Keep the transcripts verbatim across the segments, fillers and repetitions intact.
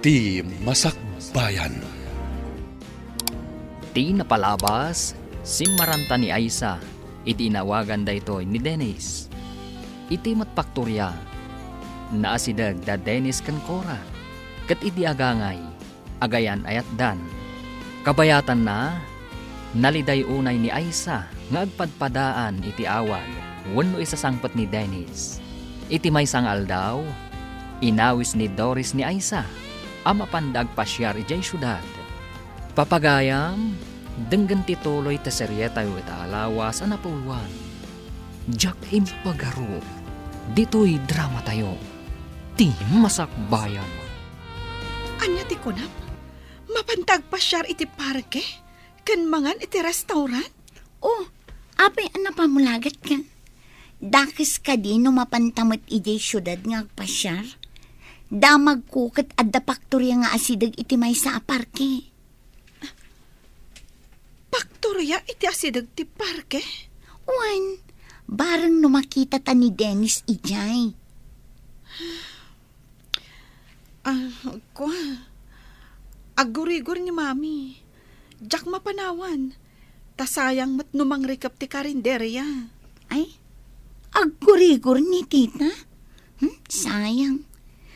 Ti Masakbayan. Ti napalabas, simmaranta ni Aisa idi inawagan daytoy ni Dennis. Iti met paktoria, naasideg da Dennis ken Cora, ket idi agangay, agayan-ayatdan. Kabayatanna, naliday unay ni Aisa nga agpadpadaan iti awag wenno isasangpet ni Dennis. Iti maysa nga aldaw, inawis ni Doris ni Aisa a mapanda agpasiar idiay siudad. Papagayam, denggen ti tuloy ti serietayo ita a lawas a napuloan. Diak impagarup ditoy dramatayo, Ti Masakbayan. Ania ti kunam? Mapanta agpasiar iti parke ken mangan iti restaurant? Oh, apay a napamulagatkan? Dakes kadi no mapanta met idiay siudad nga agpasiar? Damagko ket adda paktoria nga asideg iti maysa a parke. Paktoria iti asideg ti parke? Wen, bareng no makitata ni Dennis idiay. Ah, kua. Aggurigor ni Mami. Diak mapanawan. Ta sayang met no mangrikep ti karinderia. Ay, aggurigor ni Tita? Hmm, sayang.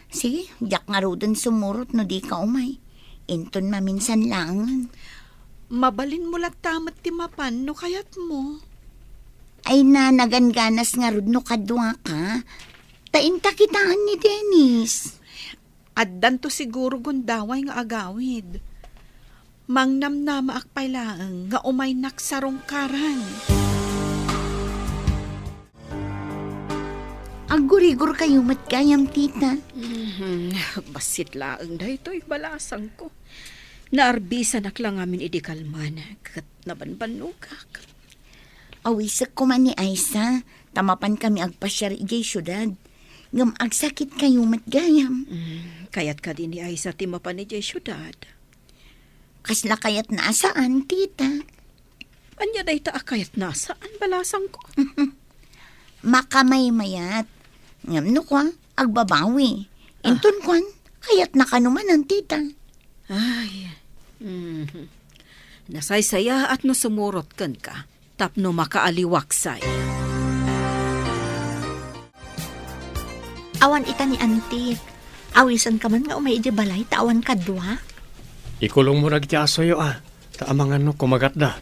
Sige, diak ngaruden sumurot no dika umay. Inton maminsan laengen. Mabalinmo latta met ti mapan no kayatmo. Ay na, nagangganas ngarud no kaduaka. Ta inta kitaen ni Dennis. Addanto siguro gundaway nga agawid. Mangnamnamaak pay laeng nga umaynak sarungkaran. Aggurigor kayo met gayam, tita. Mhm. Bassit laeng daytoy balasangko. Naarbisanak la ngamin idi kalman, ket nabanbannogak. Awisek koma ni Aisa, ta mapan kami agpasiar idiay siudad. Ngem agsakit kayo met gayam. Mm, kayat kadi ni Aisa ti mapan idiay siudad? Kasla kayatna a saan, tita. Ania dayta a kayatna a saan, balasangko? Makamaymayat. Ngem no kua, agbabawi. Ah. Inton kuan, kayatna kano manen, tita. Ay. Mhm. Nasaysayaat no sumurot kenka tapno makaaliwaksay. Awan ita ni Antik. Awisanka man nga umay idiay balay ta awan kadua. Ikulongmo dagiti asoyo, a, ta amangan no kumagatda.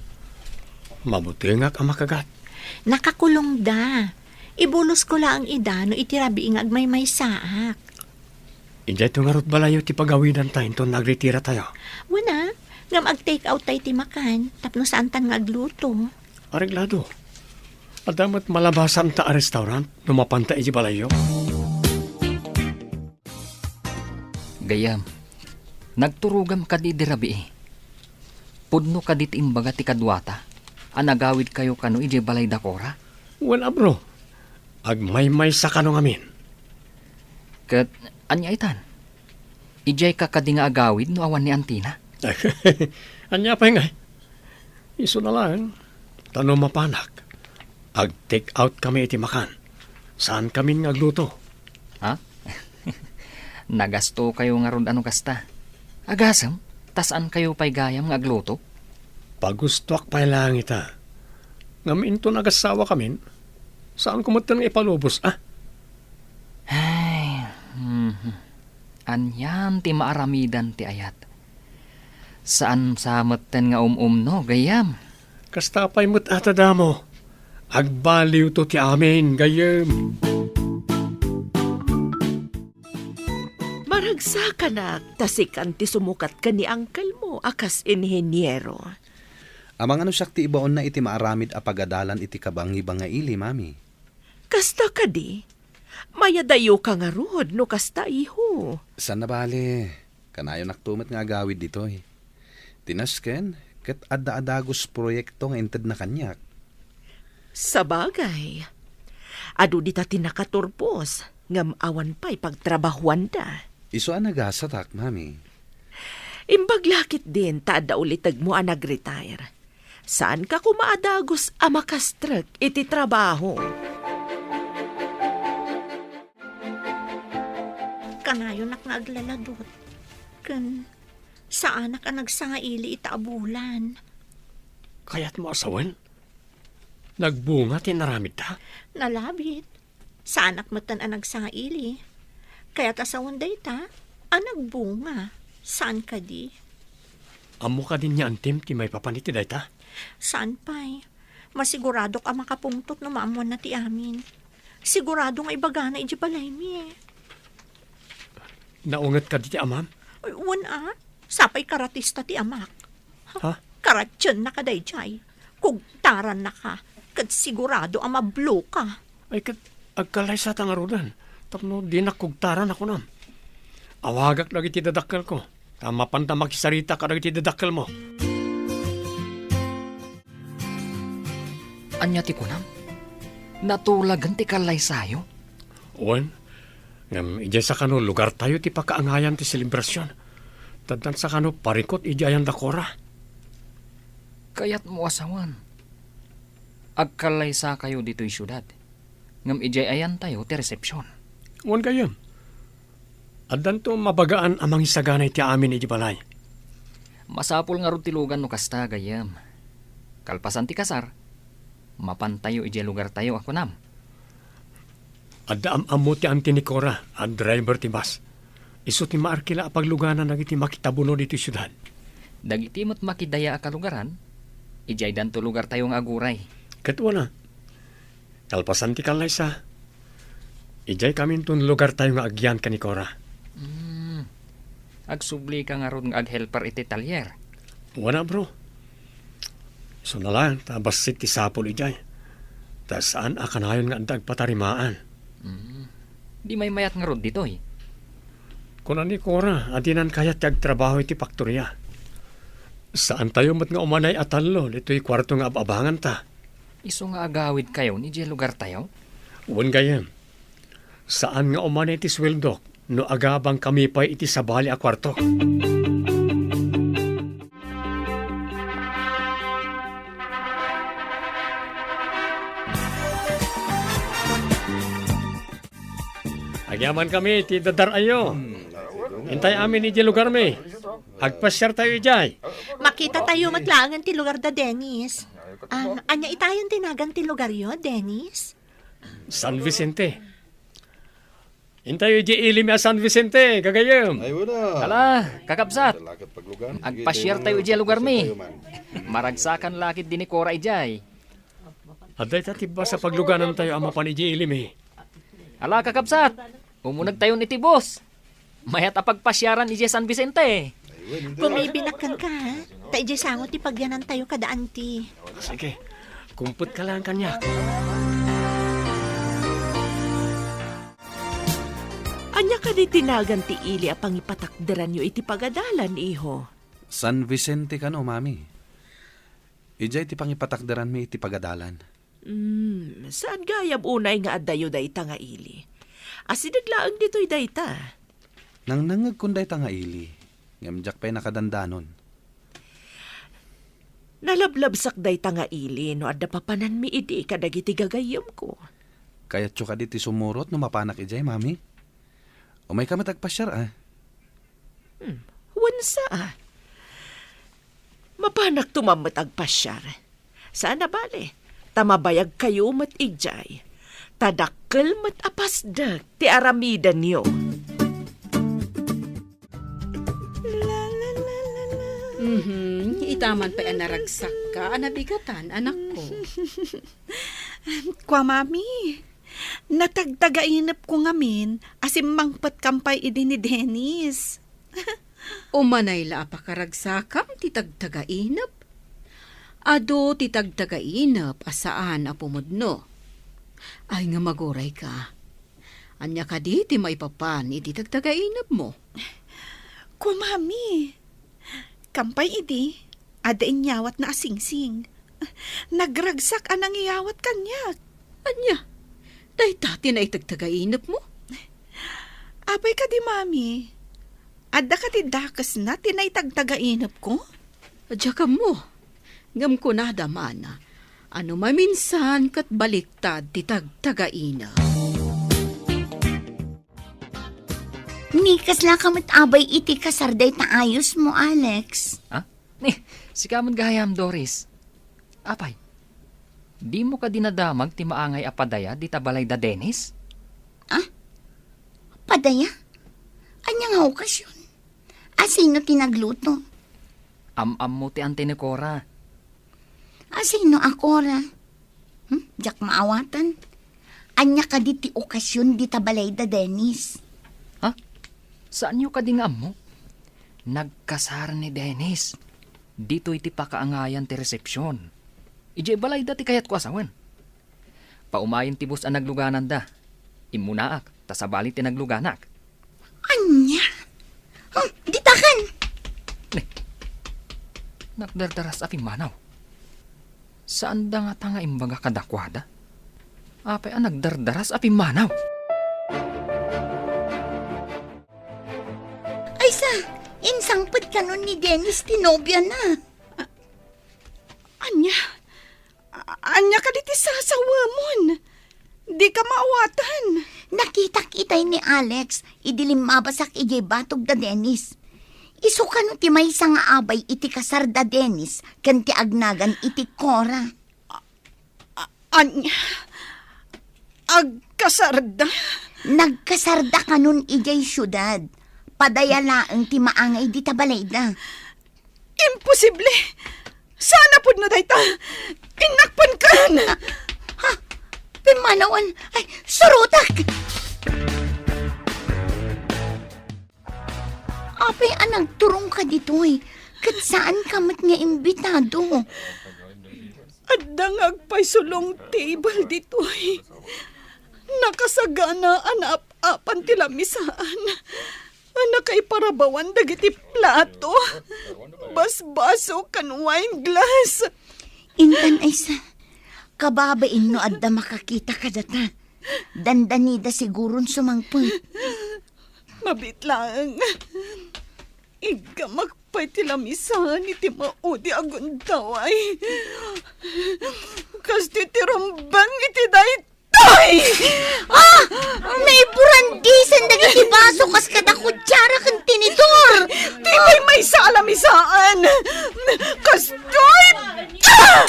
Mabutengak a makagat. Nakakulongda. Ibulosko laeng ida no iti rabii nga agmaymaysaak. Idiayto ngarud balayyo ti pagawidanta inton nagritiratayo. Wen a, ngem ag-take out tay ti makan, tapno saantan nga agluto. Areglado. Adda met malabasanta a restaurant no mapanta iti balayyo. Gayyem, nagturogam kadi idi rabii? Pudno kadi ti imbaga ti kaduata a nagawidkayo kano idiay balay da Cora? Wen a, bro. Agmaymaysa kano ngamin. Ket ania itan? Idiayka kadi nga agawid no awan ni Antina? Ania pay ngay? Isuna laeng, ta no mapanak, ag-take out kami iti makan. Saan kamin nga agluto. Ha? Nagastokayo ngarud a no kasta. Agasem, ta saankayo pay gayam nga agluto? Pagustoak pay laeng ita. Ngem inton agassawa kamin, saanko metten nga ipalubos, a? Ay, mhm. Anian ti maaramidan ti ayat? Saan sa metten nga um-umno, gayyem? Kasta pay met a ta damo. Agbaliwto ti amin, gayyem. Maragsakanak, ta sikan ti sumukat ken ni uncle mo a kas inheniero. Amangan no siak ti ibaonna iti maaramid a pagadalan iti kabangibangaili, Mami. Kasta kadi? Mayadayoka ngarud no kasta, iho. Saan a bale, kanayonakto met nga agawid ditoy. Ti nasken, ket adda a dagus proyekto nga intedna kaniak. Sabagay, adu dita ti nakaturpos, ngem awan pay pagtrabahuanda. Isu a nagasatak, Mami. Imbag la ketdin ta adda ulitegmo a nag-retire. Saanka koma a dagus a makastrek iti trabaho. Kanayonak nga aglaladot. ken saanak a nagsangaili ita a bulan. Kayatmo a sawen? Nagbunga ti inaramidta? Nalabit. Saanak metten a nagsangaili. Kayat a sawen dayta a nagbunga. Saan kadi? Ammo kadi ni Antim ti maipapan iti dayta? Saan pay. Masiguradok a makapungtot no maammoanna ti amin. Sigurado nga ibagana idiay balaymi. Naunget kadi ti amam? Ay, wen a. Sapay karatista ti amak. Ha? Karatienna ka daydiay. Kugtarannaka, ket sigurado a mabloka. Ay, ket agkallaysata ngaruden, tapno dinak kugtaran a kunam. Awagak dagiti dadakkelko, ta mapanta makisarita kadagiti dadakkelmo. Ania ti kunam? Natulagen ti kallaysayo? Wen, ngem idiay sakano lugartayo ti pakaangayan ti selebrasion. Taddan sakano parikut idiay ayan da Cora. Kayatmo a sawen, agkallaysakayo ditoy siudad, ngem idiay ayantayo ti resepsion. Wen gayyem, addanto mabagaan a mangisagana iti amin idiay balay. Masapul ngarud ti lugan no kasta, gayyem. Kalpasan ti kasar, mapantayo idiay lugartayo a kunam. Adda am-ammo ti anti ni Cora a driver ti bus. Isu ti maarkila a pagluganan dagiti makitabuno ditoy siudad. Dagiti met makidaya a kalugaran, idiaydanto lugartayo nga aguray. Ket wen a, kalpasan ti kallaysa, idiay kaminton lugartayo nga agyan ken ni Cora. Hmm. Agsublika ngarud nga aghelper iti talyer? Wen a, bro. Isuna laeng ta bassit ti sapul idiay. Ta saan a kanayon nga adda agpatarimaan. Hmm. Di maymayat ngarud ditoy? Kuna ni Cora a dinan kayat ti agtrabaho iti faktoria. Saantayo met nga umanay a tallo ditoy kuarto nga ab-abanganta. Isu nga agawidkayon idiay lugartayo? Wen gayyem. Saan nga umanay ti sueldok no agabangkami pay iti sabali a kuarto. Agyamankami iti dadar-ayo. Intay amin idiay lugarmi. Agpasiartayo idiay. Makitatayo met laengen ti lugar da Dennis. Ah, ania itayon ti nagan ti lugaryo, Dennis? San Vicente. Intayo idiay ili mi a San Vicente, gagayyem. Ay, wala. Ala, kakabsat. Agpasiartayo idiay lugarmi. Maragsakan la ketdi ni Cora idiay. Adda ita ti bus a pagluganantayo a mapan idiay ili mi. Ala, kakabsat. Umunegtayon iti bus. Mayat a pagpasiaran idiay San Vicente. Ay, wen, hindi. Bumibinakkan ka, ha? Ta idiay sango ti pagyanantayo kada anti. Sige, kumpetka laeng kaniak. Ania kadi ti nagan ti ili a pangipatakderanyo iti pagadalan, iho? San Vicente kano, Mami. Idiay ti pangipatakderanmi iti pagadalan. Hmm, saan gayam unay nga addayo dayta nga ili? Asideg laeng ditoy dayta. Nangnangngegkon dayta nga ili, ngem diak pay nakadandanon. Nalablabsak dayta nga ili no adda papananmi idi kadagiti gagayyemko. Kayatyo kadi ti sumurot no mapanak idiay, Mami? Umayka met agpasiar, a? Hmm, wen sa, a? Mapanakto man met agpasiar. Saan a bale, ta mabayagkayo met idiay. Ta dakkel met a pasdek ti aramidenyo. Mhm, itaman pay a naragsakka a nabigatan, anakko. Kua, Mami, natagtagainepko ngamin a simmangpetkam pay idi ni Dennis. Umanay la a pakaragsakam ti tagtagainep. Adu ti tagtagainep a saan a pumudno. Ay nga magurayka. Ania kadi ti maipapan iti tagtagainepmo? Kua, Mami, kam pay idi, adda inyawatna a singsing. Nagragsak a nangiyawat kaniak. Ania? Dayta ti naitagtagainepmo? Apay kadi, Mami? Adda kadi dakesna ti naitagtagainepko? Diak ammo. Ngem kunada man a no maminsan ket baliktad ti tagtagainep. Ni, kasla ka met abay iti kasar dayta ayos mo, Alex? Ha? Ni, sika met gayam, Doris. Apay, dimo kadi nadamag ti maangay a padaya dita balay da Dennis? Ah? Padaya? Ania nga okasyon? Asino ti nagluto? Am-ammo ti anti ni Cora. Asino a Cora? Hmm? Diak maawatan. Ania kadi ti okasyon dita balay da Dennis? Ha? Saanyo kadi nga ammo? Nagkasar ni Dennis. Ditoy ti pakaangayan ti resepsyon. Idiay balay da ti kayatko a sawen. Paumayen ti bus a naglugananda. Immunaak, ta sabali ti nagluganak. Ania? Hmm, ditakan! Ne, nagdardaras a pimmanaw. Saanda ngata nga imbaga kadakuada? Apay a nagdardaras a pimmanaw? Aysa, insangpet kanon ni Dennis ti nobiana. Ania? A-, ania kadi ti sasawemon? Dika maawatan. Nakitak itay ni Alex idi limmabasak idiay batog da Dennis. Isu kano ti maysa nga abay iti kasar da Dennis ken ti agnagan iti Cora. A-, ania? Agkasarda? Nagkasarda kanon idiay siudad. Padaya laeng ti maangay dita balayda. Imposible! Saan a pudno dayta? Innakpenkan! Ha? Pimmanawan! Ay, surotak! Apay a nagturongka ditoy, ket saanka met nga imbitado? Adda nga agpayso long table ditoy. Nakasagana a naap-apan ti lamisaan. A nakaiparabawan dagiti plato, basbaso, ken wine glass. Intan, Aysa, kababain no adda makakita kadata. Dandanida siguron sumangpet. Mabiit laeng. Iggamak pay ti lamisaan iti maudi a gundaway. Kastoy ti rumbeng iti daytoy! Ay! Ah! Naiburandisan dagiti baso kas kada kutsara ken tinidor! Ti pay maysa a lamisaan! Kastoy! Ah!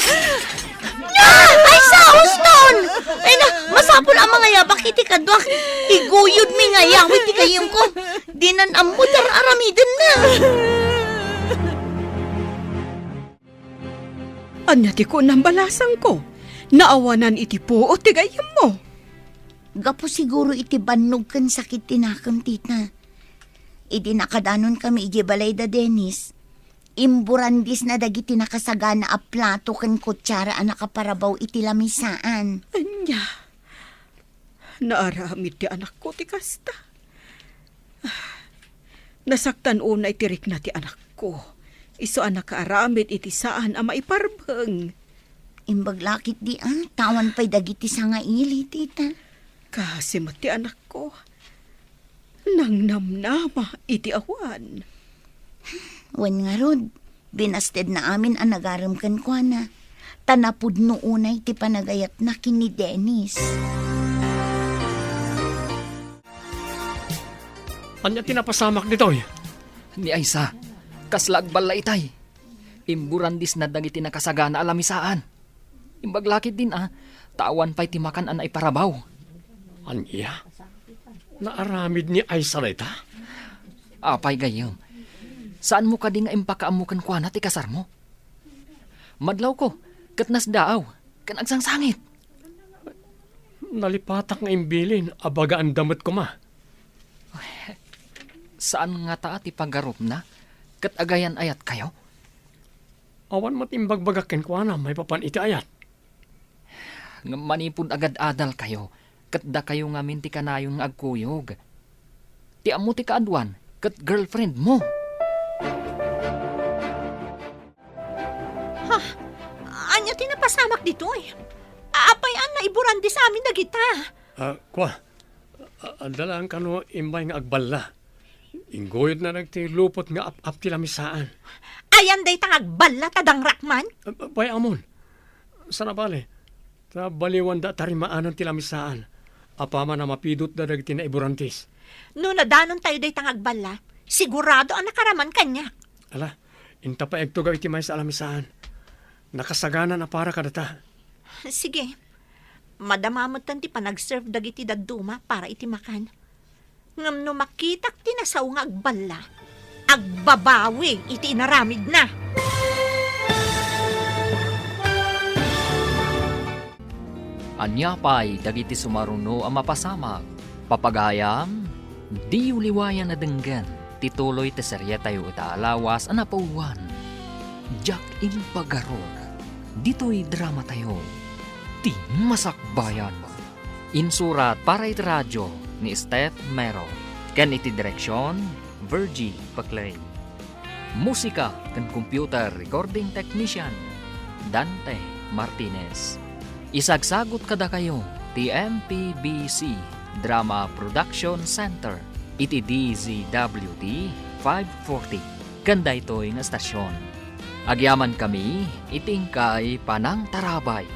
Ah! Ay, sa Houston! Ay na, masapul a mangayabak iti kaduak. Iguyod mi nga ayawit ti gayemko. Dinan ammo ti ar-aramidenna. Ania ti kunam, balasangko? Naawanan iti puot ti gayyemmo? Gapu siguro iti bannog ken sakit ti nakem, tita. Idi nakadanon kami idiay balay da Dennis, imburandisna dagiti nakasagana a plato ken kutsara a nakaparabaw iti lamisaan. Ania? Naaramid ti anakko ti kasta. Ah, nasaktan unay ti rikna ti anakko. Isu a nakaaramid iti saan a maiparbeng. Imbag la ketdi a, ta awan pay dagiti sangaili, tita. Kaasi met ti anakko. Nangnamnama iti awan. Wen ngarud, binastedna amin a nagarem kenkuana, ta napudno unay ti panagayatna ken ni Dennis. Ania ti napasamak ditoy? Ni Aysa, kasla agballa itay. Imburandisna dagiti nakasagana a lamisaan. Imbag la ketdin a, ta awan pay ti makan a naiparabaw. Ania? Naaramid ni Aysa dayta? Apay gayyem, saanmo kadi nga impakaammo kenkuana ti kasarmo? Madlawko, ket nasdaaw, ken agsangsangit. Nalipatak nga imbilin a bagaanda met koma. Saan ngata ti pagarupna, ket agayan-ayatkayo? Awan met imbagbagak kenkuana maipapan iti ayat. Ngem manipud agad-adalkayo, ket dakayo ngamin ti kanayon nga agkuyog. Ti ammo ti kaaduan, ket girlfriend mo. Ha? Ania ti napasamak ditoy? Apay a naiburandis amin dagita? Ah, kua, a-, adda laeng kano imbay nga agballa. Ingguyodna dagiti lupot nga ap-ap ti lamisaan. Ayan dayta nga agballa ta dangrakman? Ah, pay amon. Sana bale, ta baliwanda a tarimaanen ti lamisaan. Apaman a mapidutda dagiti naiburandis. No nadanontayo dayta nga agballa, sigurado a nakaraman kaniak. Ala, inta pay agtugaw iti maysa a lamisaan. Nakasagana a para kadata. Sige. Madama metten ti panagserve dagiti dadduma para iti makan. Ngem no makitak ti nasao nga agballa, agbabawi iti inaramidna. Ania pay dagiti sumaruno a mapasamak? Papagayam, diyo liwayan a denggen ti tuloy ti serietayo ita a lawas a napawan. Diak impagarur. Ditoy dramatayo, ti masakbayan. Insurat para iti radio ni Steph Mero, ken iti direksion, Virgie Paclay. Musika ken computer recording technician, Dante Martinez. Isagsagut kadakayo ti M P B C Drama Production Center iti D Z W T five forty ken daytoy nga estasion. Agyamankami iti inkay panangtarabay.